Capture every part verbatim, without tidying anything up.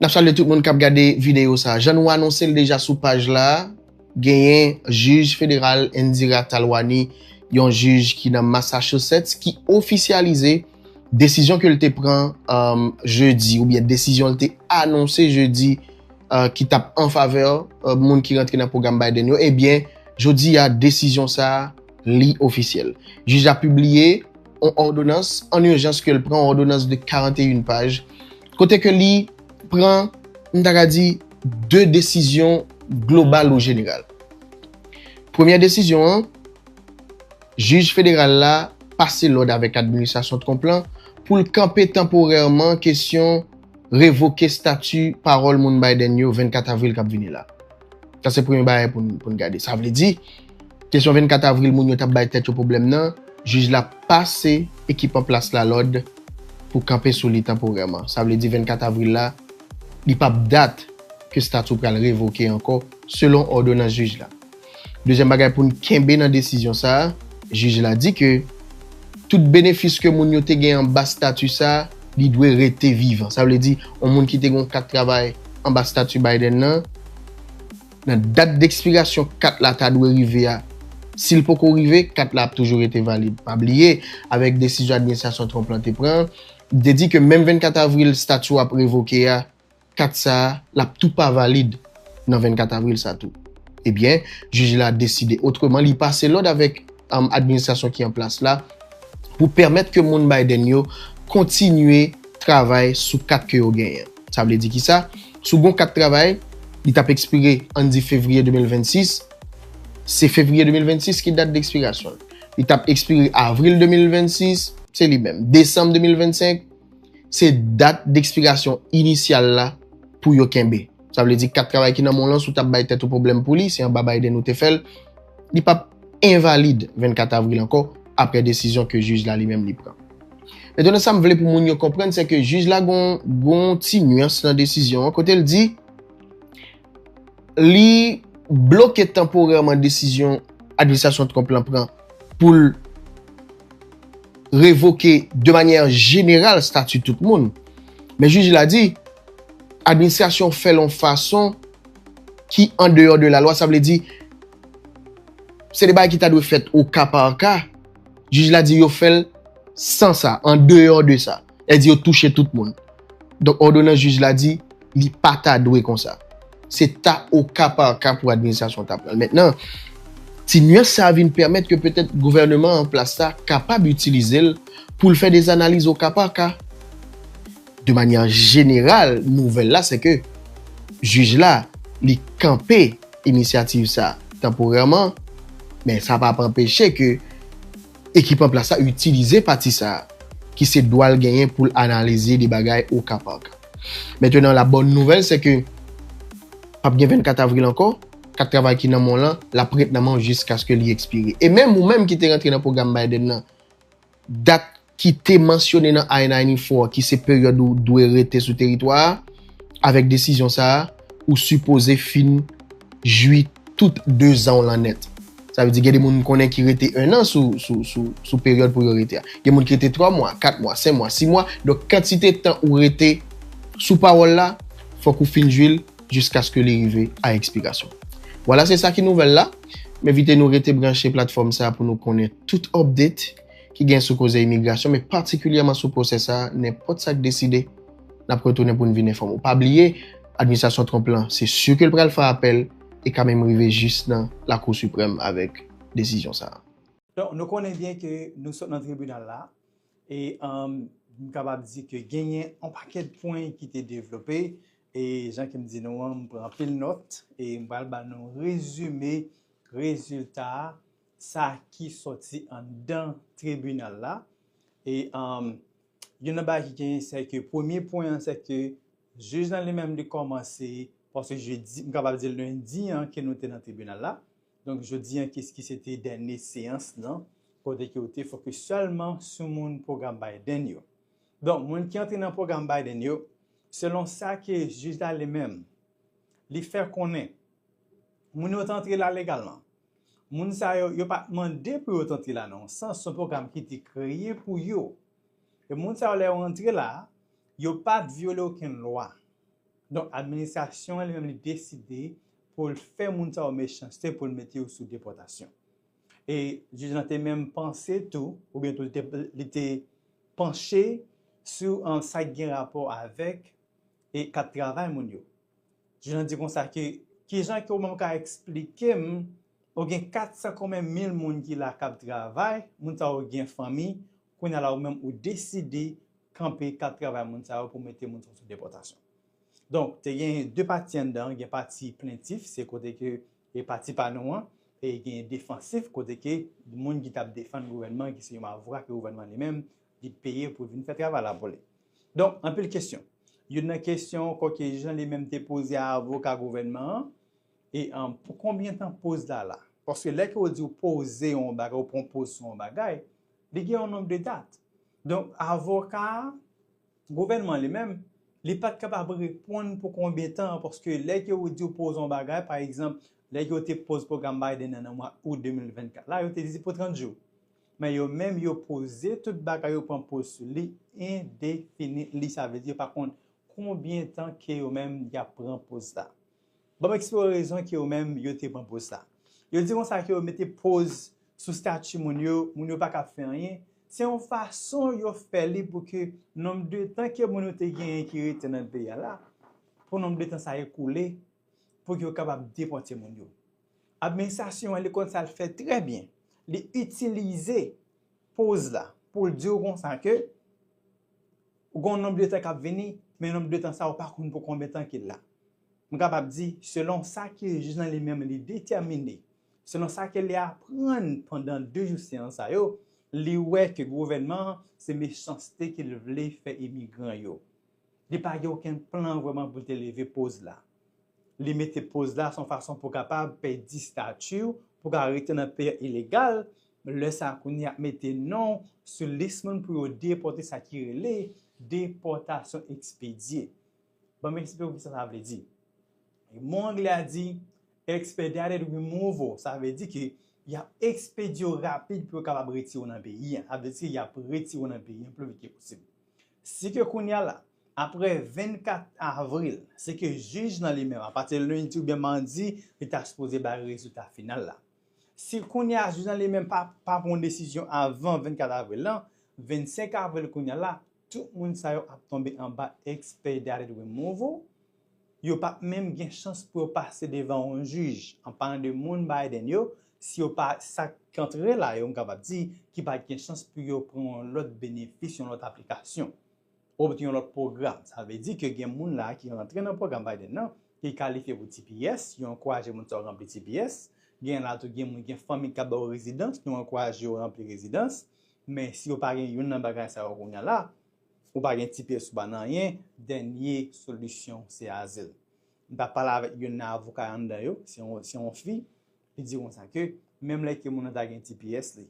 N ap salye tout moun k ap gade videyo sa. Jan nou anonse l deja sou paj la, genyen jij federal Indira Talwani, yon jij ki nan Massachusetts, ki ofisyalize desizyon ke l te pran, um, jedi, oubyen desizyon l te anonse jedi, uh, ki t ap an favè, uh, moun ki rantre nan pwogram Biden yo. Ebyen, jodi a, desizyon sa a, li ofisyèl. Jij la pibliye yon òdonans an ijans ke l pran, yon òdonans de karannteyen paj, kote ke li pran, m ta ka di, de desizyon global ou jeneral. Premyè desizyon an, jij federal la pase lòd avèk administrasyon Trump lan pou l kanpe tanporèman kesyon revoke stati pawòl moun Biden yo vennkat avril k ap vini la. Sa se premye bagay pou n, pou n gade. Sa vle di, kesyon vennkat avril moun yo t ap bay tèt yo pwoblèm nan, jij la pase ekip an plas la lòd pou kanpe sou li tanporèman. Sa vle di vennkat avril la, li p ap dat ke stati w pral revoke ankò, selon òdonans jij la. Dezyèm bagay pou n kenbe nan desizyon sa a, jij la di ke tout benefis ke moun yo te gen anba stati sa a, li dwe rete vivan. Sa vle di, yon moun ki te gen yon kat travay anba stati Biden nan, nan dat dekspirasyon kat la ta dwe rive a, si l poko rive, kat la ap toujou rete valid. Pa bliye, avèk desizyon administrasyon Trump lan te pran, li te di ke menm vennkat avril stati w ap revoke a, kat sa a, l ap tou pa valid nan vennkat avril sa tou. Ebyen, jij la deside otreman, li pase lòd avèk, um, administrasyon ki an plas la pou pèmèt ke moun Biden yo kontinye travay sou kat ke yo genyen. Sa vle di ki sa? Si w gen yon kat travay, li t ap ekspire, ann di, fevriye de mil vennsis, se fevriye de mil vennsis ki dat dekspirasyon l. Li t ap ekspire avril de mil vennsis, se li menm. Desanm de mil vennsenk, se dat dekspirasyon inisyal la pou yo kenbe. Sa vle di kat travay ki nan men w lan, si w t ap bay tèt ou pwoblèm pou li, se anba Biden ou te fè l, li p ap envalid vennkat avril ankò, apre desizyon ke jij la li menm li pran. Mentnan, sa m vle pou moun yo konprann, se ke jij la gon, gon ti nyans nan desizyon an, kote l di, li bloke tanporèman desizyon administrasyon Trump lan pran pou l revoke de manyè jeneral stati tout moun. Men jij la di, administrasyon fè l yon fason ki an deyò de lalwa, sa vle di, se de bagay ki ta dwe fèt o ka pa ka. Jij la di yo fè l san sa, an deyò de sa. Sa vle di yo touche tout moun. Donk, òdonans jij la di, li pa ta dwe konsa. Se ta o ka pa ka pou administrasyon ta pran l. Mentnan, ti nyans sa a vin pèmèt ke petèt gouvènman an plas la kapab itilize l pou l fè de analiz o ka pa ka. De manyè jeneral, nouvèl la, se ke jij la, li kanpe inisyativ sa tanporèman, men sa p ap anpeche ke ekip an plas la itilize pati sa a, ki se dwa l genyen pou l analize de bagay o ka pa ka. Mentnan, la bòn nouvèl, se ke p ap gen vennkat avril ankò, kat travay ki nan men w lan, l ap ret nan men w jiskaske li ekspire. E menm ou menm ki te rantre nan pwogram Biden nan, dat ki te mansyone nan I ninety-four, ki se peryòd ou dwe rete sou teritwa a, avèk desizyon sa a, ou sipoze fin jwi tout dezan w lan nèt. Sa vle di gen de moun m konnen ki rete en an sou, sou, sou, sou peryòd pou yo rete a. Gen moun ki rete twa mwa, kat mwa, senk mwa, sis mwa. Donk, kantite tan ou rete sou pawòl la, fòk ou fin jwi l jiskaske li rive a ekspirasyon. Vwala, se sa ki nouvèl la. M envite nou rete branche platfòm sa a pou nou konnen tout update ki gen sou koze imigrasyon, men patikilyèman sou pwosè sa a, nenpòt sa k deside, n ap retounen pou n vin enfòme w. Pa bliye, administrasyon Trump lan, se si ke l pral fè apèl e ka menm rive jis nan Lakou Siprèm avèk desizyon sa a. Donk, nou konnen byen ke nou sot nan tribinal la, e, um, m kapab di ke genyen yon pakèt pwen ki te devlope, e jan ke m di nou an, m pran anpil nòt, e m pral ba nou rezime rezilta sa ki sòti anndan tribinal la. E, um, youn nan bagay ki genyen, se ke premye pwen an, se ke jij lan li menm li kòmanse, paske jedi, m kapab di lendi an ke nou te nan tribinal la. Donk, jodi an, ki, ki se te dènye seyans lan, kote ke yo te fokis sèlman sou moun pwogram Biden yo. Donk, moun ki antre nan pwogram Biden yo, selon sa ke jij la li menm, li fè konnen, moun yo t antre la legalman. Moun sa yo, yo pa t mande pou yo t antre la nan yon sans, se yon pwogram ki te kreye pou yo. E moun sa yo, lè yo antre la, yo pa t vyole okenn lwa. Donk, administrasyon an li menm li deside pou l fè moun sa yo mechanste pou l mete yo sou depòtasyon. E jij lan te menm panse tou, oubyen tou li te, li te panche sou um, sa k gen rapò avèk e k ap travay moun yo. Jij lan di konsa ke, kijan ke ou menm ka eksplike m, ou gen kat san konbyen mil moun ki la k ap travay, moun sa yo gen fanmi, kounye a la ou menm ou deside kanpe k ap travay moun sa yo pou mete moun sa yo sou depòtasyon. Donk, te gen de pati anndan, gen pati plentif, se kote ke e pati pa nou an, e gen defansif, kote ke moun ki t ap defann gouvènman, ki se yon avoka ke gouvènman li menm, li peye pou vin fè travay la pou li. Donk, anpil kesyon. Youn nan kesyon ankò ke jij lan li menm te poze a avoka gouvènman an, e um, pou konbyen tan poz la la? Paske lè ke ou di ou poze yon bagay, ou pran poz sou yon bagay, li gen yon nonb de dat. Donk, avoka a, gouvènman li menm, li pa t kapab reponn pou konbyen tan, paske lè ke ou di ou poze yon bagay, pa egzanp, lè ke yo te poz pwogram Biden nan nan mwa out de mil vennkat la, yo te di pou trant jou. Men yo menm, yo poze tout bagay, yo pran poz sou li indefinitely, sa vle di yo pa konn konbyen tan ke yo menm y ap pran poz la. Ban m eksplike w rezon ke yo menm yo te pran poz sa. Yo di konsa ke yo mete poz sou stati moun yo, moun yo pa ka fè anyen. Se yon fason yo fè li pou ke nonb de tan ke moun yo te genyen ki rete nan peyi a la, pou nonb de tan sa ekoule, pou ke yo kapab depòte moun yo. Administrasyon an li konn sa l fè trè byen. Li itilize poz la pou l di w konsa ke ou gen yon nonb de tan k ap vini, men nonb de tan sa ou pa konn pou konbyen tan ke l la. M kapab di, selon sa ke jij lan li menm li detèmine, selon sa ke li aprann pandan de jou seyans sa yo, li wè ke gouvènman an se mechanste ke l vle fè imigran yo. Li pa gen okenn plan vrèman pou l te leve poz la. Li mete poz la se yon fason pou kapab pèdi stati w, pou ka rete nan peyi ilegal, lè sa a kounye a ap mete non w sou lis moun pou yo depòte, sa ki rele depòtasyon ekspedye. Ban m eksplike w kisa sa vle di. Mo anglè a di expedited removal, sa vle di ke y ap ekspedye w rapid pou yo kapab retire w nan peyi a. Sa vle di ke y ap retire w nan peyi a pli vit ke posib. Si ke kounye a la, apre vennkat avril, se ke jij lan li menm, apati de lendi oubyen madi, li ta sipoze bay rezilta final la. Si kounye a jij lan li menm pa, pa pran yon desizyon avan vennkat avril lan, vennsenk avril kounye a la, tout moun sa yo ap tonbe anba expedited removal. Yo p ap menm gen chans pou yo pase devan yon jij. An palan de moun Biden yo, si yo pa, sa k antre la yo, m kapab di, ki pa gen chans pou yo pran yon lòt benefis, yon lòt aplikasyon, oubyen yon lòt pwogram. Sa vle di ke gen moun la ki rantre nan pwogram Biden nan, ki kalifye pou T P S, yo ankouraje moun sa yo ranpli T P S. Gen la tou, gen moun, gen fanmi k ap ba yo rezidans, nou ankouraje yo ranpli rezidans. Men si yo pa gen youn nan bagay sa yo kounye a la, ou pa gen T P S, ou pa nan anyen, dènye solisyon se azil. M t ap pale avèk youn nan avoka anndan yo, se yon, se yon fi, li di konsa ke menm lè ke moun nan ta gen T P S li,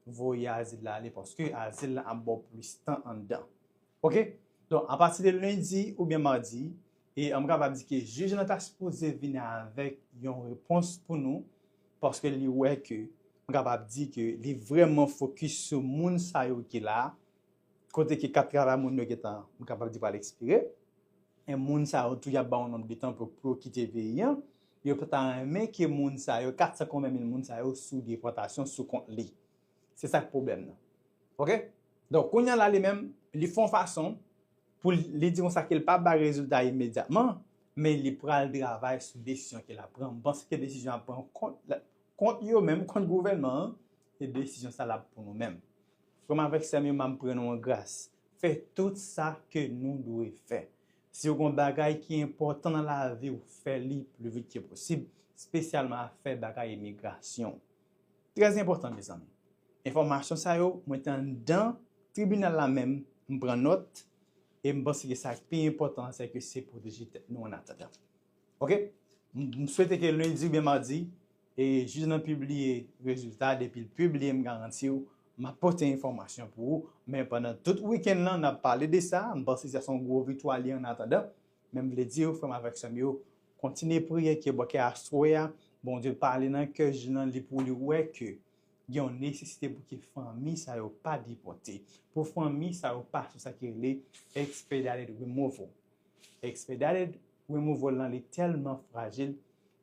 voye azil la ale paske azil la ap ba w plis tan anndan. Oke? Donk, apati de lendi oubyen madi, e m kapab di ke jij lan ta sipoze vin avèk yon repons pou nou, paske li wè ke, m kapab di ke li vrèman fokis sou moun sa yo ki la, kote ke kat travay moun yo gentan, m kapab di, pral ekspire. E moun sa yo tou, y ap ba yon nonb de tan pou, pou yo kite peyi an. Yo ta renmen ke moun sa yo, kat san konbyen mil moun sa yo, sou depòtasyon sou kont li. Se sa k pwoblèm nan. Oke? Donk, kounye a la, li menm, li fè yon fason pou li di konsa ke l pa bay rezilta imedyatman, men li pral travay sou desizyon ke l ap pran. M panse ke desizyon ap pran kont, kont yo menm, kont gouvènman an, e desizyon sa l ap pou nou menm. Frè m avèk sè m yo, m ap pran nou an gras. Fè tout sa ke nou dwe fè. Si w gen yon bagay ki enpòtan nan lavi w, fè li pli vit ke posib, espesyalman afè bagay imigrasyon. Trè enpòtan, mezanmi. Enfòmasyon sa yo, mwen te anndan tribinal la menm, m pran nòt, e m panse ke sa k pi enpòtan, se ke se pwoteje tèt nou an atandan. Oke? M, m swete ke lendi oubyen madi, e jij lan pibliye rezilta, depi l pibliye, m garanti w, m ap pote enfòmasyon pou ou. Men pandan tout wikenn lan, n ap pale de sa, m panse sa se yon gwo viktwa li an atandan. Men m vle di w, frè m avèk sè m yo, kontinye priye ke bò ke aswè a, Bondye pale nan kè jij lan, li pou li wè ke gen yon nesesite pou ke fanmi sa yo pa depòte, pou fanmi sa yo pa sou sa ki rele expedited removal. Expedited removal lan li tèlman frajil,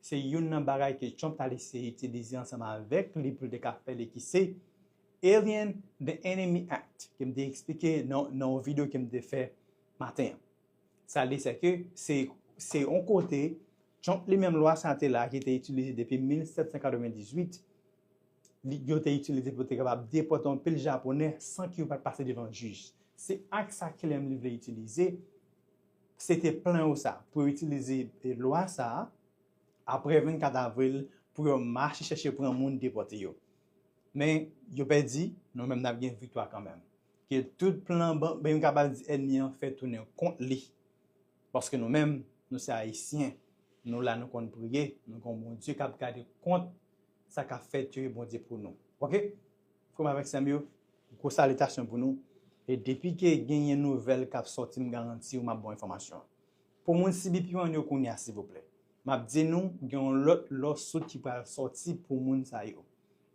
se youn nan bagay ke Trump t al eseye itilize ansanm avèk li pou l te ka fè li ki se Alien, the Enemy Act, ke m te eksplike nan, nan yon videyo ke m te fè maten an. Sa li se ke se, se yon kote, Trump li menm lwa sa te la ki te itilize depi mil sèt san katrevendizuit, li, yo te itilize pou te kapab depòte anpil Japonè san ke yo pa t pase devan jij. Se ak sa Killiam li vle itilize, se te plan yo sa, pou yo itilize lwa sa a, apre vennkat avril, pou yo mache chèche pran moun depòte yo. Men, yo pèdi, nou menm n ap gen viktwa kanmenm. Ke tout plan, ban, ben, m kapab di ènmi an fè tounen kont li. Paske nou menm, nou se Ayisyen. Nou la, nou konn priye, nou gen yon Bondye k ap gade kont sa k ap fèt yo e Bondye pou nou. Oke? Frè m avèk sè m yo, gwo salitasyon pou nou. E depi ke genyen nouvèl k ap sòti, m garanti w m ap ba w enfòmasyon an. Pou moun C B P one yo kounye a, silvouplè. M ap di nou, gen yon lòt lawsuit ki pral sòti pou moun sa yo.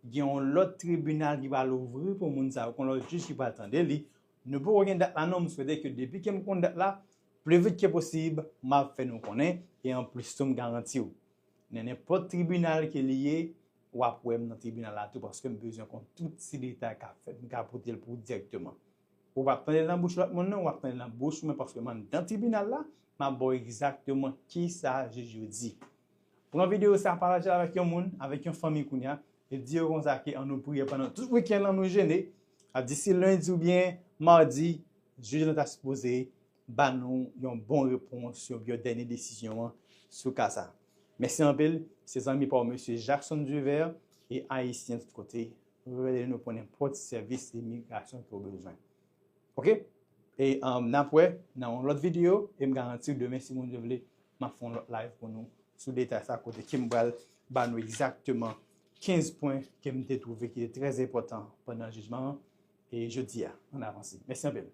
Gen yon lòt tribinal ki pral ouvri pou moun sa yo, gen yon lòt jij ki pral tande li. Nou poko gen dat la non, m swete ke depi ke m konn dat la, pli vit ke posib, m ap fè nou konnen, e anplis tou m garanti w. Nan nenpòt tribinal ke li ye, w ap wè m nan tribinal la tou, paske m bezwen konn tout ti detay k ap fèt, m ka pote l pou w dirèkteman. Ou p ap tande l nan bouch lòt moun non, w ap tande l nan bouch mwen, paske m anndan tribinal la, m ap ba w egzakteman kisa jij yo di. Pran videyo sa, pataje l avèk yon moun, avèk yon fanmi kounye a, e di yo konsa ke ann nou priye pandan tout wikenn lan nou jene. A disi lendi oubyen madi, jij lan ta sipoze ba nou yon bon repons, yon, yon dènye desizyon an sou ka sa. Mèsi anpil, se zanmi pa w, mesye Jackson Duvert, e Ayisyen tout kote, rele nou pou nenpòt sèvis imigrasyon ke w bezwen. Oke? E um, n ap wè nan yon lòt videyo, e m garanti w demen, si Bondye vle, m ap fè yon lòt live pou nou sou detay sa, kote ke m pral ba nou egzakteman kenz pwen ke m te twouve ki te trè enpòtan pandan jijman an. E jodi a, ann avanse. Mèsi anpil.